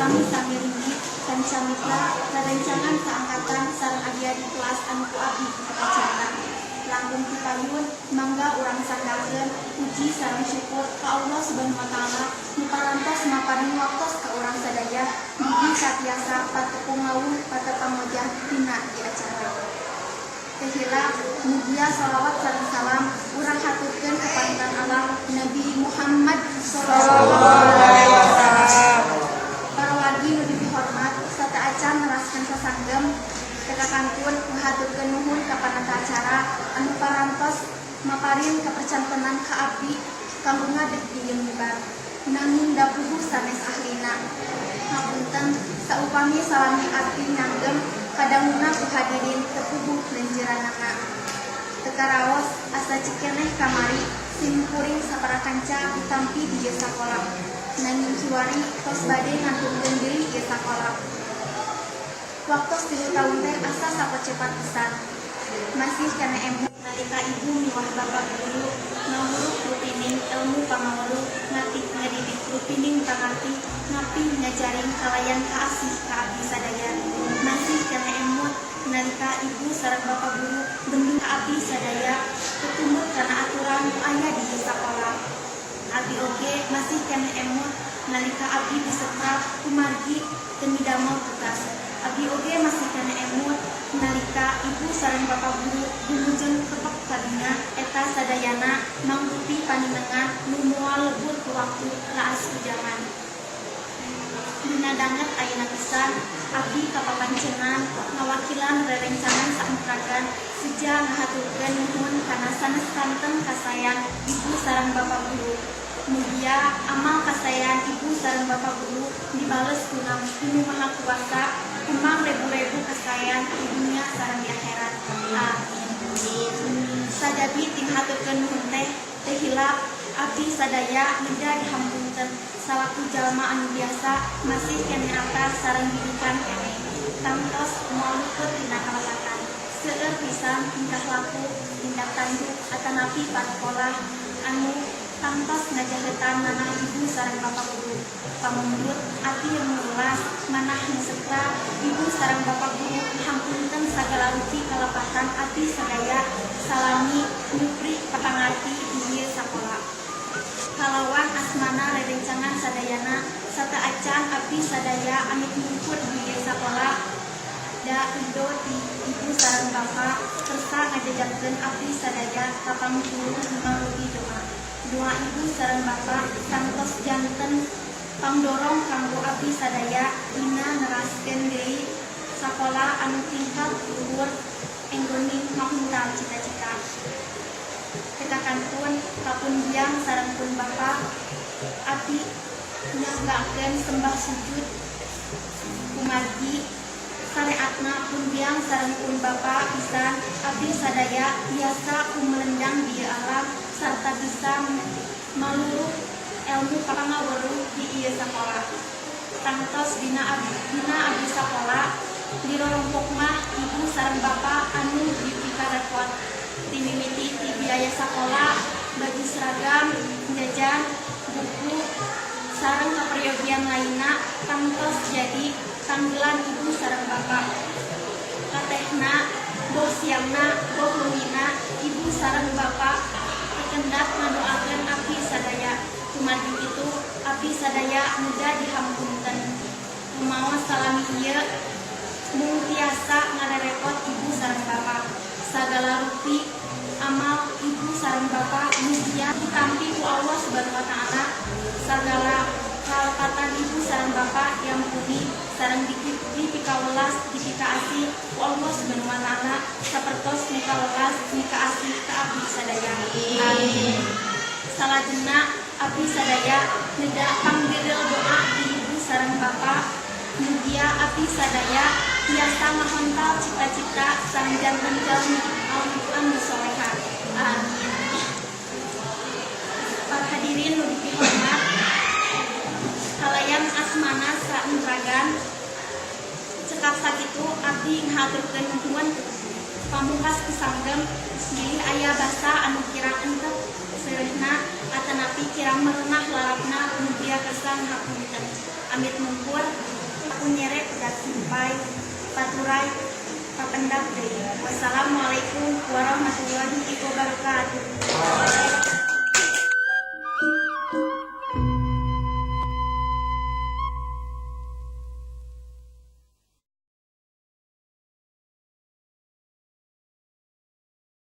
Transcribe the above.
Sami-sami ringgit, kanca mitra, rerencangan saangkatan sareng adi-adi kelas anu ku abdi dipikacinta. Langkung ti payun, mangga urang sanggakeun puji sareng syukur ka Allah Subhanahu wa Taala nu parantos maparin waktos ka urang sadaya dugi katiasa patepung lawuh patepang wajah dina ieu acara. Teu hilap, mugia sholawat sareng salam urang haturkeun ka panutan alam, Nabi Muhammad sallallahu alaihi wasallam. Para wargi nu dipihormat, sateuacan neraskeun sasanggem, kakantun ngahaturkeun nuhun ka panata acara anu parantos maparin kapercantenan ka abdi kanggo ngadeg di ieu mimbar. Nanging da puguh sanes ahlina. Ngapunten saupami salami abdi nyanggem kadanguna ku hadirin teu puguh lenjeranana. Teu karaos asa cikeneh kamari sim kuring saparakanca ditampi di ieu sakola. Nanging kiwari tos bade ngantunkeun deui ieu sakola. Waktos 3 taun teh asa sapocepat pisan. Masih keneh emut nalika ibu miwah bapak guru ngawuruk rupining ilmu pangaweruh, ngatik ngadidik rupining pangarti, ngapih ngajaring kalayan kaasih ka abdi sadaya. Masih keneh emut nalika ibu sareng bapak guru bendung ka abdi sadaya tetumut kana aturan nu aya di ieu sakola. Abdi oge masih keneh emut nalika abdi disetrap kumargi teu midamel tugas. Abdi oge masih keneh emut nalika ibu sareng bapak guru gumujeng kepek kabina. Eta sadayana mangrupi paninengan nu moal lebur ku waktu, raas ku jaman. Dina danget ayeuna pisan abdi kapapancenan ngawakilan rerencangan saentragan seja ngahaturkeun nuhun kana sanes kanten kasaean ibu sareng bapak guru. Mugia amal kasaean ibu sareng bapak guru dibales ku Nu Maha Kuasa kumang rebu-rebu kasaean di dunia sareng di akhirat. Amin. Sajabi ti ngahaturkeun nuhun teh, teu hilap abdi sadaya neda dihampunten salaku jalma anu biasa masih keneh atas sareng didikan keneh, tangtos moal luput tina kalepatan. Seueur pisan tingkah laku, tindak tanduk atanapi panupolah anu tangtos ngajahetan manah ibu sareng bapak guru. Pamundut ati mulas, manah nu ibu sareng bapak guru hampunten sagala rupi kalepatan abdi sadaya salami nyupri pangarti di ieu sakola. Kalawan asmana rerencangan sadayana, sateuacan abdi sadaya amit mungkur di ieu sakola, da ridho ti ibu sareng bapak kersa ngajajarkeun abdi sadaya ka pangpulung mangrupi doa. Doa ibu sareng bapak tangtos janten pangdorong kanggo abdi sadaya dina neraskeun deui sakola anu tingkat luhur enggoning ngahuntal cita-cita. Kantun ka pun biang sareng pun bapa, abdi nyanggakeun sembah sujud kumargi sareatna pun biang sareng pun bapa pisan abdi sadaya biasa kumelendang di ieu alam sarta bisa maluruh ilmu pangaweruh di ieu sakola. Tangtos dina abdi sakola di rorompok mah ibu sareng bapa anu dipika repot, ti mimiti ti biaya sakola, baju seragam, jajan, buku, sareng kaperyogian lainna tangtos jadi tanggelan ibu sareng bapa. Katehna, boh siangna boh leungina, ibu sareng bapa kekendak ngadoakeun abdi sadaya. Kumargi kitu, abdi sadaya muda dihampunten kumaos salami ieu mung tiasa ngarerepot ibu sareng bapa. Sagala rupi amal ibu sareng bapa mugia ditampi ku Allah Subhanahu wa Taala. Sagala kalepatan ibu sareng bapa diampuni sareng dipikawelas, dipikaasih ku Allah Subhanahu wa Taala sapertos mikawelas mikaasih ka abdi sadaya. Amin. Salajengna, abdi sadaya neda pangdiril doa di ibu sareng bapa, mugia abdi sadaya tiasa ngahontal cita-cita sareng janten jalmi anu soleha. Amin. Para hadirin nu dipihormat, kalayan asmana saentragan, cekap sakitu abdi ngahaturkeun nuhun. Pamungkas ku sanggem, bilih aya basa anu kirang entep seureuhna atanapi kirang merenah lalapna, mugia kersa ngahapunten. Amit mungkur. Aku nyere pegat simpay, paturay, papendak deui. Wassalam.